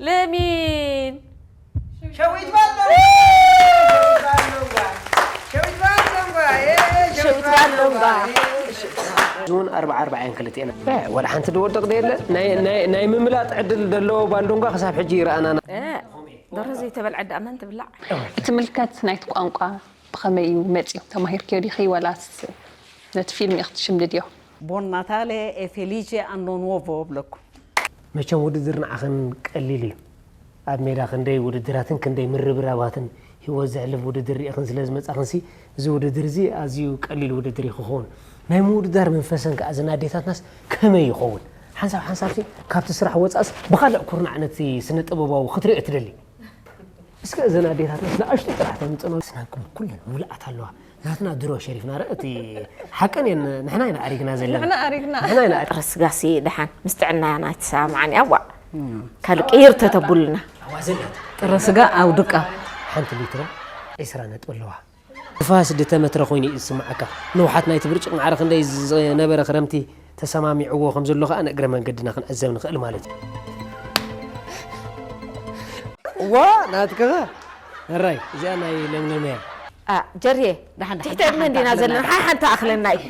በሚን ሸዊት ባሎንጓ ሸዊት ባሎንጓ ሸዊት ባሎንጓ ሸዊት ባሎንጓ እውን ኣርብዓ ኣርብዓ እየን ክልቲኤን። ወላ ሓንቲ ዝወድቕ ደየለ። ናይ ምምላጥ ዕድል ዘለዎ ባልዶንጓ ክሳብ ሕጂ ይረኣናና። ደሮ ዘይተበልዐ ዳኣ መን ትብላዕ? ትምልከት ናይቲ ቋንቋ ብኸመይ እዩ መጺኡ? ተማሂርክዮ ዲኺ ወላስ ነቲ ፊልም ኢኺ ትሽምድድዮ? Buon Natale e felice anno nuovo እብለኩም። መቸም ውድድር ንዓኽን ቀሊል እዩ። ኣብ ሜዳ ክንደይ ውድድራትን ክንደይ ምርብራባትን ህይወት ዘሕልፍ ውድድር ርኢኽን ስለ ዝመጻኽንሲ፣ እዚ ውድድር እዚ ኣዝዩ ቀሊል ውድድር እዩ ክኸውን። ናይ ምውድዳር መንፈሰን ከኣ እዘን ኣዴታትናስ ከመይ ይኸውን? ሓንሳብ ሓንሳብሲ ካብቲ ስራሕ ወጻእስ ብኻልእ ኩርናዕ ነቲ ስነ ጥበባዊ ክትሪኦ ትደሊ። እስከ እዘን ኣዴታትናስ ንኣሽቱ ጥራሕ ተምጽኖ። ስናንኩም ኩለን ምሉኣት ኣለዋ። ናትና ድሮ ሸሪፍና ረ እቲ ሓቀን እየን ንሕና ኢና ኣሪግና ዘለና። ንሕና ኣሪግና። ንሕና ኢና ኣሪ- ጥረ ስጋሲ ደሓን ምስ ጥዕና እያ ናይ ትሰማማዓኒ። ኣዋእ ካልእ ቅይር ተተቡልና። ጥረ ስጋ ኣውድቃ። ሓንቲ ሊትሮ ዒስራ ነጥቢ ኣለዋ። ንፋስ ድተመትረ ኮይኑ እዩ ዝስምዓካ። ንውሓት ናይቲ ብርጭቕ ማዕረ ክንደይ ዝነበረ ክረምቲ ተሰማሚዕዎ ከም ዘሎ ከኣ ንእግረ መንገድና ክንዕዘብ ንኽእል ማለት እዩ። እዋ ናትከኸ ሕራይ እዚኣ ናይ ለምለም እያ። ጀርየ ትሕቲ ዕድመ እንዲና ዘለና ሓ ሓንቲ ኣኽለና እዩ።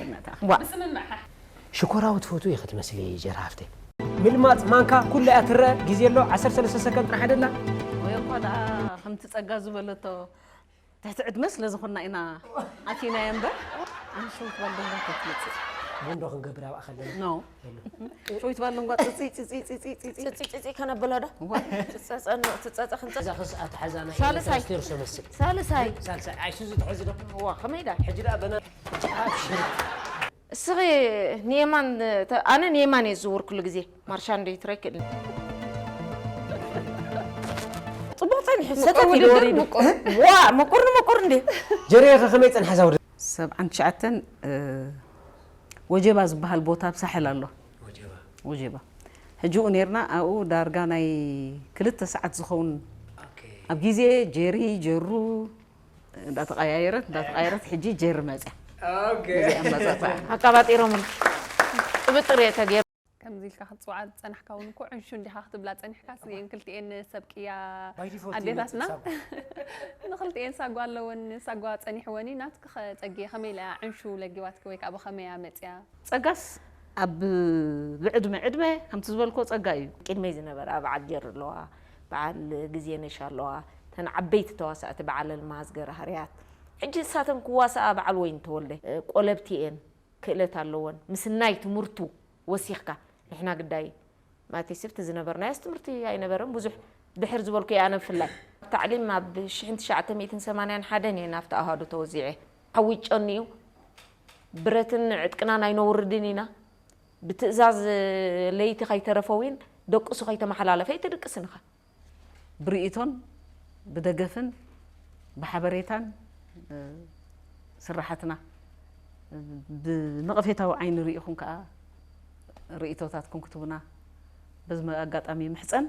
ሽኮራዊ ትፈትው ኢኺ ትመስሊ ጀር ሃፍተይ። ምልማፅ ማንካ ኩላ እያ ትረአ። ግዜ ኣሎ ዓሰርተ ሰለስተ ሰከንድ ጥራሕ ኣደላ። ወይ እኳ ደኣ ከምቲ ጸጋ ዝበለቶ ትሕቲ ዕድመ ስለ ዝኾንና ኢና ኣቲናዮ እምበር ኣነ ሸዊት ባልደንጋ ከይትመጽእ። ቡንዶ ክንገብር ኣብኣ ከለና። ኖ ሸዊት ባልደንጋ ጽጽይ ጽጽይ ጽጽይ ጽጽይ ጽጽይ ጽጽይ ከነብሎ ዶ? ዋይ ትጸጸኖ ትጸጸ ክንጸ እዛ ክስኣ ተሓዛና ሳልሳይ። ኢንተርስቴር ሰመስል። ሳልሳይ ሳልሳይ ኣይሱዚ ትሕዚ ዶ? ዋ ከመይ ዳ ሕጂ ደኣ በና ጫፍ ሽርክ። እስኺ ንየማን ተ- ኣነ ንየማን እየ ዝዝውር ኩሉ ግዜ ማርሻንዶ ይትረክል ጽቡቕ ጸኒሑ ሰጠት ኢሉ ወሪዱ። ዋ ምቁር ንምቁር እንዴ ጀሬ ከ ከመይ ጸንሓ እዛ ውድድር? ሰብዓን ትሽዓተን ወጀባ ዝበሃል ቦታ ኣብ ሳሕል ኣሎ። ወጀባ ሕጂኡ ነርና ኣብኡ ዳርጋ ናይ ክልተ ሰዓት ዝኸውን ኣብ ግዜ ጀሪ ጀሩ እንዳተቀያየረት እንዳተቀያየረት ሕጂ ጀሪ መፅያ። እዚኣ መፃፅዓ ኣቃባጢሮምን ጥብጥር እየ ተገይሩ። ከምዚ ኢልካ ክትፅውዓ ዝፀናሕካ እውን እኮ ዕንሹ እንዲኻ ክትብላ ፀኒሕካ። እዚኤን ክልቲኤን ሰብ ቅያ ኣዴታትና ንክልቲኤን ሳጓ ኣለወን። ሳጓ ፀኒሕወን እዩ። ናትኪ ከ ፀጌ ከመይ ኢላ እያ ዕንሹ ለጊባትኪ ወይ ከዓ ብኸመይ እያ መፅያ? ፀጋስ ኣብ ብዕድመ ዕድመ ከምቲ ዝበልኮ ፀጋ እዩ። ቅድመይ ዝነበራ በዓል ጀር ኣለዋ፣ በዓል ግዜ ነሽ ኣለዋ፣ ተን ዓበይቲ ተዋሳእቲ በዓል ኣልማዝ ገረሃርያት። ሕጂ እሳተን ክዋሳኣ በዓል ወይን ተወልደ ቆለብቲ እየን። ክእለት ኣለወን ምስናይ ትምህርቱ ወሲኽካ ንሕና ግዳይ ማቴ ስብቲ ዝነበርናዮስ ትምህርቲ ኣይነበረን ብዙሕ ድሕር ዝበልኩ እየ ኣነ ብፍላይ ታዕሊም ኣብ ሽሕን ትሽዓተ ሚእትን ሰማንያን ሓደን እየ ናብቲ ኣሃዱ ተወዚዐ ሓዊጨኒ እዩ ብረትን ዕጥቅናን ኣይነውርድን ኢና ብትእዛዝ ለይቲ ከይተረፈዊን ደቅሱ ከይተመሓላለፈ ይትድቅስንኻ ብርእይቶን ብደገፍን ብሓበሬታን ስራሓትና ብነቐፌታዊ ዓይኒ ርኢኹም ከዓ ርእይቶታትኩም ክትቡና በዚ ኣጋጣሚ ይምሕፀን።